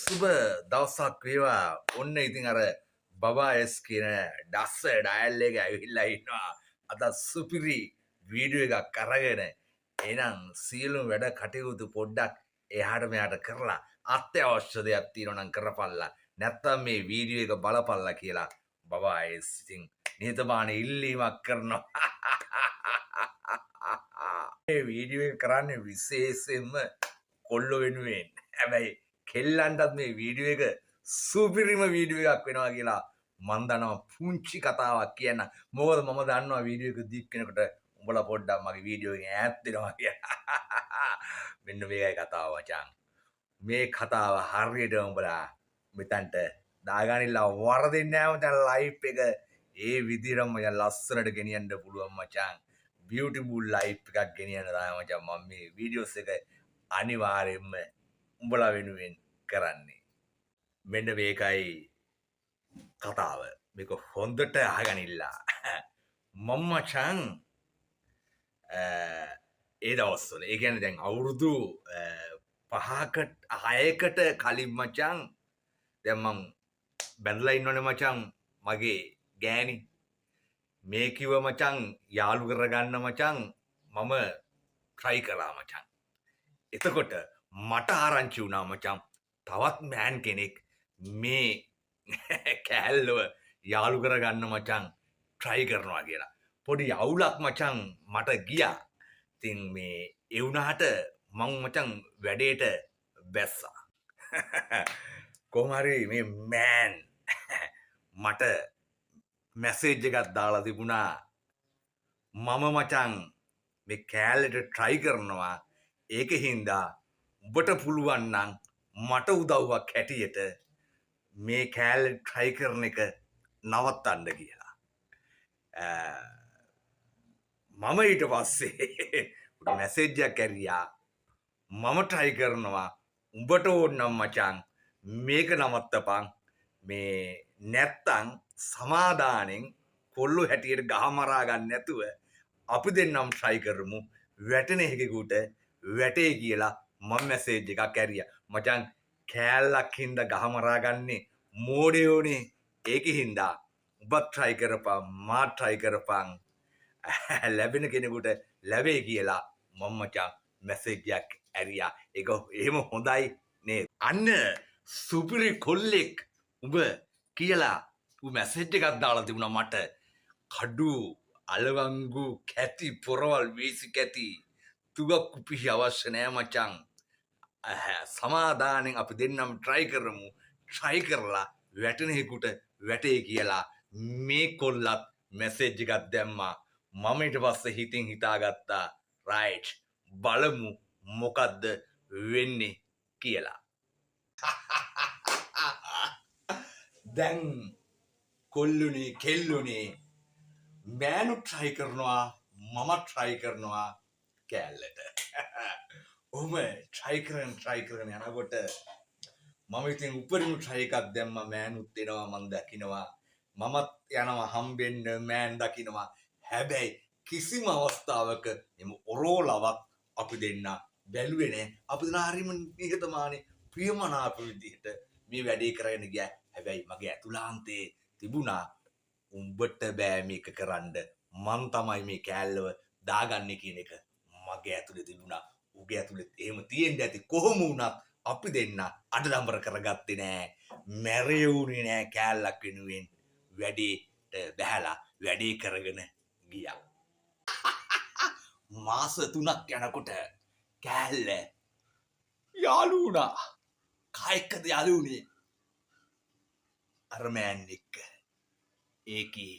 සුබ දවසක් වේවා. ඔන්න ඉතින් අර බබා එස් කියන ඩස්ස ඩයල් එක ඇවිල්ලා ඉන්නවා අද සුපිරි වීඩියෝ එකක් අරගෙන. එහෙනම් සියලුම වැඩ කටයුතු පොඩ්ඩක් එහාට මෙහාට කරලා අත්‍යවශ්‍ය දෙයක් තියෙනවා නම් කරපල්ලා, නැත්තම් මේ වීඩියෝ එක බලපල්ලා කියලා බබා එස් ඉතින් නිහතමානී ඉල්ලීමක් කරනවා. මේ වීඩියෝ එක කරන්නේ විශේෂයෙන්ම කොල්ලෝ වෙනුවෙන්. හැබැයි කෙල්ලන්ටත් මේ වීඩියෝ එක සුපිරිම වීඩියෝ එකක් වෙනවා කියලා මං දන්නවා. පුංචි කතාවක් කියන්න. මොකද මම දන්නවා වීඩියෝ එක දික් වෙනකොට උඹලා පොඩ්ඩක් මගේ වීඩියෝ එකෙන් ඈත් වෙනවා කියලා. මෙන්න මේකයි කතාව මචං. මේ කතාව හරියට උඹලා මෙතනට දාගනින්න වරදින්නේ නෑ මචං. ලයිෆ් එක ඒ විදිහටම මචං ලස්සනට ගෙනියන්න පුළුවන් මචං. බියුටිෆුල් ලයිෆ් එකක් ගෙනියන්න තමයි මචං මම මේ වීඩියෝස් එක අනිවාර්යෙන්ම උඹලා වෙනුවෙන් කරන්නේ. මෙන්න මේකයි කතාව. මේක හොඳට අහගනින්න. මම මචං ඒ දවස්වල, ඒ කියන්නේ දැන් අවුරුදු 5කට 6කට කලින් මචං, දැන් මං බැඳලා ඉන්නවනේ මචං මගේ ගෑණි. මේ කිව්ව මචං යාළු කරගන්න මචං මම ට්‍රයි කරා මචං. එතකොට මට ආරංචි වුණා මචං තවත් මෑන් කෙනෙක් මේ කෑල්ලව යාළු කරගන්න මචං ට්‍රයි කරනවා කියලා. පොඩි අවුලක් මචං මට ගියා. ඉතින් මේ ඒ වුණාට මං මචං වැඩේට බැස්සා. කොහොම හරි මේ මෑන් මට මැසේජ් එකක් දාලා තිබුණා, මම මචං මේ කෑල්ලට ට්‍රයි කරනවා, ඒක හින්දා උඹට පුළුවන් නම් මට උදව්වක් හැටියට මේ කෑල්ල ට්‍රයි කරන එක නවත්තන්න කියලා. මම ඊට පස්සේ මැසේජ් එකක් ඇරියා, මම ට්‍රයි කරනවා, උඹට ඕන නම් මචං මේක නවත්තපන්, මේ නැත්තං සමාදානෙන් කොල්ලෝ හැටියට ගහ මරා ගන්න නැතුව අපි දෙන්නම් ට්‍රයි කරමු, වැටෙන එකෙකුට වැටේ කියලා මම මැසේජ් එකක් ඇරියා. මචං කෑල්ලක් හින්දා ගහ මරා ගන්නේ මෝඩයෝනේ. ඒක හින්දා උඹත් ට්‍රයි කරපන්, මාත් ට්‍රයි කරපන්, ලැබෙන කෙනෙකුට ලැබේ කියලා මම මචං මැසේජ් එකක් ඇරියා. ඒක එහෙම හොඳයි නේද? අන්න සුපිරි කොල්ලෙක් උඹ කියලා ඌ මැසේජ් එකක් දාලා තිබුණා මට. කඩු අලවංගු කැති පොරවල් වීසි කැති තුගක්කු පිහි අවශ්‍ය නෑ මචං. සමාදානෙන් අපි දෙන්නම ට්‍රයි කරමු, ට්‍රයි කරලා වැටෙන එකෙකුට වැටේ කියලා මේ කොල්ලත් මැසේජ් එකක් දැම්මා. මම ඊට පස්සේ හිතින් හිතාගත්තා, රයිට්, බලමු මොකද්ද වෙන්නේ කියලා. දැන් කොල්ලුනේ කෙල්ලුනේ මෑනු ට්‍රයි කරනවා, මම ට්‍රයි කරනවා කෑල්ලට. ඔහොම ට්‍රයි කරන ට්‍රයි කරන යනකොට මම ඉතින් උපරිම ට්‍රයි එකක් දැම්මා. මෑනුත් එනවා මං දකිනවා, මමත් යනවා හම්බෙන්න, මෑන් දකිනවා. හැබැයි කිසිම අවස්ථාවක එම ඔරෝලවත් අපි දෙන්න බැලුවේ නෑ. අපි දෙන්න හරිම නිහතමානී ප්‍රියමනාප විදිහට මේ වැඩේ කරගෙන ගියා. හැබැයි මගේ ඇතුළාන්තයේ තිබුණා උඹට බෑ මේක කරන්න, මං තමයි මේ කෑල්ලව දාගන්නේ කියන එක මගේ ඇතුලේ තිබුණා. උගේ ඇතුලෙත් එහෙම තියෙන්න ඇති. කොහොම වුණත් අපි දෙන්න අඩදම්බර කරගත්තේ නෑ, මැරෙවුනේ නෑ. කෑල්ලක් වෙනුවෙන් වැඩේට බැහැලා වැඩේ කරගෙන ගියා. මාස 3ක් යනකොට කෑල්ල යාළු වුණා. කා එක්කද යාළු වුණේ? අර මෑන් එක්ක ඒකේ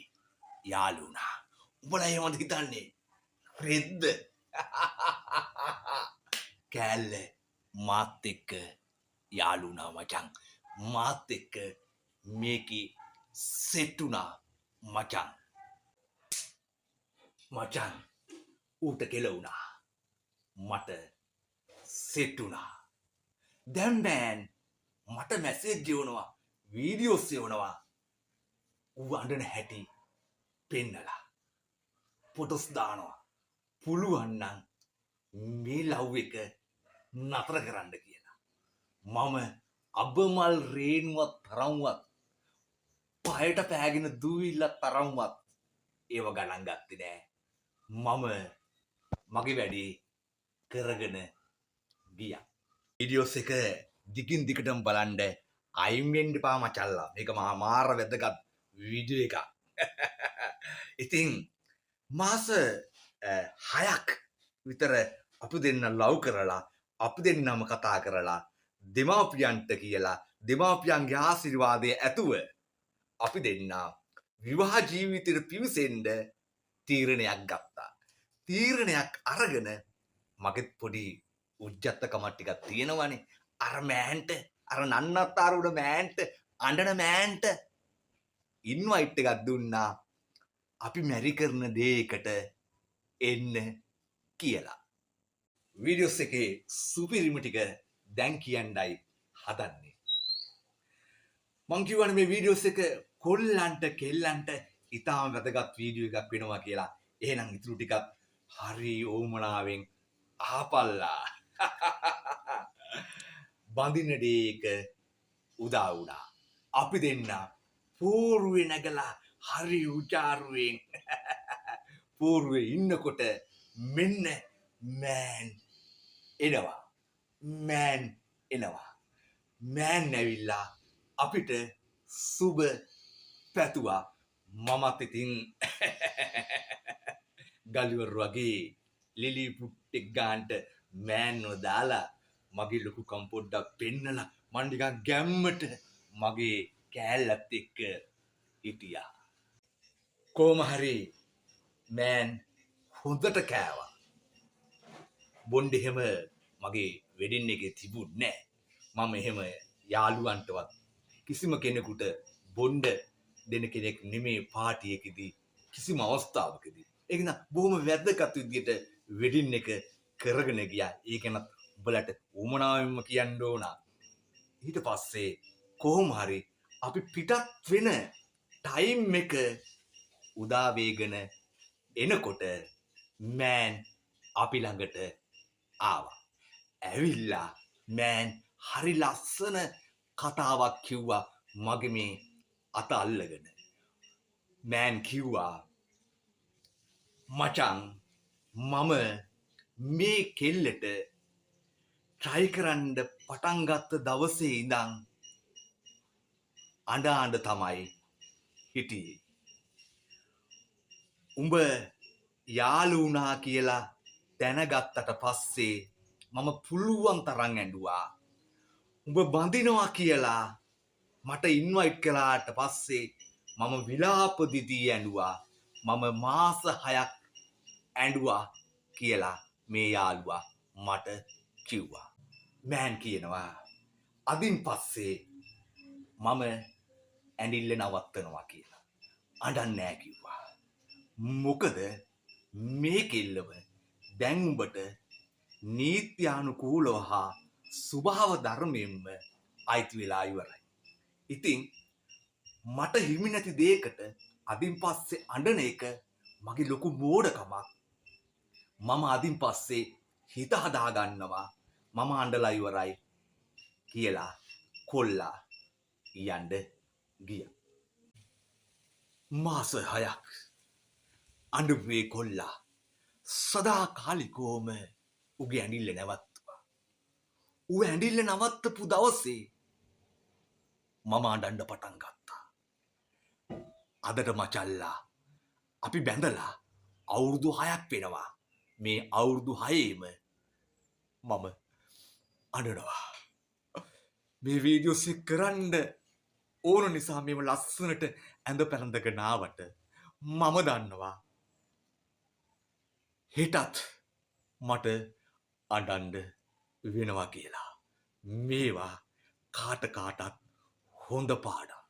යාළු වුණා. උඹලා එහෙමද හිතන්නේ? රෙද්ද කෑල්ල මාත් එක්ක යාළු වුණා මචං. මාත් එක්ක මේකේ සෙට් වුණා මචං. මචං ඌට කෙල වුණා, මට සෙට් වුණා. දැන් මෑන් මට මැසේජ් එවනවා, වීඩියෝස් එවනවා, ඌ අඬන හැටි පෙන්නලා ෆොටෝස් දානවා, පුළුවන් නම් මේ ලව් එක නතර කරන්න කියලා. මම අබමල් රේණුවක් තරම්වත්, පයට පෑගෙන දූවිල්ලක් තරම්වත් ඒව ගණන් ගත්තේ නෑ. මම මගේ වැඩේ කරගෙන ගියා. වීඩියෝස් එක දිගින් දිගටම බලන්න අයින් වෙන්න එපා මචල්ලා. මේක මහා මාර වැදගත් වීඩියෝ එකක්. ඉතින් මාස 6ක් විතර අපි දෙන්න ලව් කරලා, අපි දෙන්නම කතා කරලා, දෙමාපියන්ට කියලා දෙමාපියන්ගේ ආශිර්වාදය ඇතුව අපි දෙන්න විවාහ ජීවිතයට පිවිසෙන්න තීරණයක් ගත්තා. තීරණයක් අරගෙන මගෙත් පොඩි උජ්ජත්තකමක් ටිකක් තියෙනවනේ. අර මෑන්ට, අර නන්නත්තර උඩ මෑන්ට, අඬන මෑන්ට ඉන්වයිට් එකක් දුන්නා අපි මැරි කරන දේකට එන්න කියලා. වීඩියෝස් එකේ සුපිරිම ටික දැන් කියන්නයි හදන්නේ. මං කිව්වනේ මේ වීඩියෝස් එක කොල්ලන්ට කෙල්ලන්ට ඉතාම වැදගත් වීඩියෝ එකක් වෙනවා කියලා. එහෙනම් ඉතුරු ටිකත් හරි ඕමනාවෙන් අහපල්ලා. බඳින ඩේ එක උදා වුණා. අපි දෙන්න පෝරුවේ නැගලා හරි උචාරුවෙන් පෝරුවේ ඉන්නකොට මෙන්න මෑන් එනවා. මෑන් එනවා. මෑන් ඇවිල්ලා අපිට සුබ පැතුවා. මමත් ඉතින් ගලිවර් වගේ ලිලි පුට්ටෙක් ගාන්ට මෑන්ව දාලා මගේ ලොකු කම් පොඩ්ඩක් පෙන්නලා මං නිකන් ගැම්මට මගේ කෑල්ලත් එක්ක හිටියා. කොහොම හරි මෑන් හොඳට කෑවා. බොන්ඩ් එහෙම මගේ වෙඩින් එකේ තිබුණේ නෑ. මම එහෙම යාළුවන්ටවත් කිසිම කෙනෙකුට බොන්ඩ දෙන කෙනෙක් නෙමේ පාටි එකේදී, කිසිම අවස්ථාවකදී. ඒක නා බොහොම වැදගත් විදියට වෙඩින් එක කරගෙන ගියා. ඒ ගැනත් උඹලට උවමනාවෙන්ම කියන්න ඕන. ඊට පස්සේ කොහොම හරි අපි පිටත් වෙන ටයිම් එක උදා වේගන එනකොට මෑන් අපි ළඟට ආවා. ඇවිල්ලා මෑන් හරි ලස්සන කතාවක් කිව්වා මගේ මේ අත අල්ලගෙන. මෑන් කිව්වා, මචං මම මේ කෙල්ලට ට්‍රයි කරන්න පටන් ගත්ත දවසේ ඉඳන් අඬ අඬ තමයි හිටියේ. උඹ යාළු වුණා කියලා දැනගත්තට පස්සේ මම පුළුවන් තරම් ඇඬුවා. උඹ බඳිනවා කියලා මට ඉන්වයිට් කළාට පස්සේ මම විලාප දිදී ඇඬුවා. මම මාස 6ක් ඇඬුවා කියලා මේ යාළුවා මට කිව්වා. මෑන් කියනවා අදින් පස්සේ මම ඇඬිල්ල නවත්තනවා කියලා. අඬන්නේ නෑ කිව්වා. මොකද මේ කෙල්ලව දැන් උඹට නීත්‍යානුකූලව හා ස්වභාව ධර්මයෙන්ම අයිති වෙලා ඉවරයි. ඉතින් මට හිමි නැති දෙයකට අදින් පස්සේ අඬන එක මගේ ලොකු මෝඩකමක්. මම අදින් පස්සේ හිත හදා ගන්නවා. මම අඬලා ඉවරයි කියලා කොල්ලා යන්න ගියා. මාස 6ක් අඬපු ඒ කොල්ලා සදාකාලිකවම උගේ ඇඬිල්ල නැවත්තුවා. ඌ ඇඬිල්ල නවත්තපු දවසේ මම අඬන්න පටන් ගත්තා. අදට මචල්ලා අපි බැඳලා අවුරුදු 6ක් වෙනවා. මේ අවුරුදු 6ේම මම අඬනවා. මේ වීඩියෝස් එක කරන්න ඕන නිසා මේව ලස්සනට ඇඳ පැළඳගෙන ආවට මම දන්නවා හෙටත් මට අඬන්න වෙනවා කියලා. මේවා කාට කාටත් හොඳ පාඩම්.